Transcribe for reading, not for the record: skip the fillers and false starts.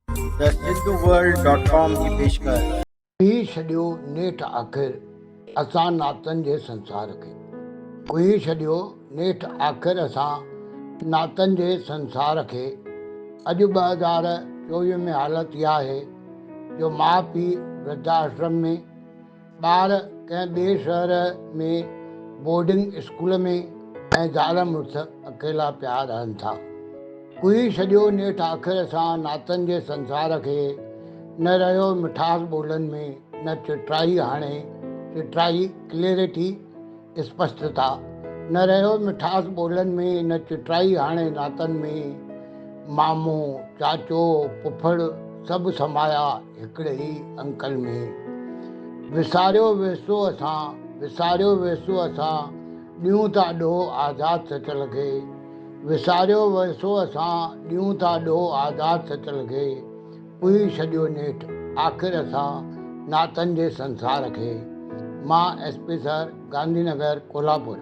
The Sindhu world dot com جي پيشڪش. ڪوهي ڇڏيو نيٺ آخر اسان ناتن جي سنسار کي. ڪوهي ڇڏيو نيٺ آخر اسان ناتن جي سنسار کي. اڄ 2024 ۾ حالت اها آهي جو ماء پيء ورڌ آشرم ۾، ٻار ڪنهن ٻئي شهر ۾ بورڊنگ اسڪول ۾ ۽ زال مڙس اڪيلا پيا رهن ٿا. ڪوهي ڇڏيو نيٺ آخر اسان ناتن جي سنسار کي، نه رهيو مٺاس ٻولن ۾ نه چٽرائي هاڻي، چٽرائي، Clarity، اسپشٽتا، نه رهيو مٺاس ٻولن ۾، نه چٽرائي هاڻي ناتن ۾، مامو، چاچو، پڦڙ سڀ سمايا هڪڙي ئي انڪل ۾. وساريو ويسو اسان، وساريو ويسو اسان، ڏيون ٿا ڏوهه آزاد سچل کي. وساريو ويسو اسان، ڏيون ٿا ڏوهه آزاد سچل کي. پوئي ڇڏيو نيٺ آخر اسان ناتن جي سنسار کي. مان S P sir, Gandhi Nagar, Kolhapur.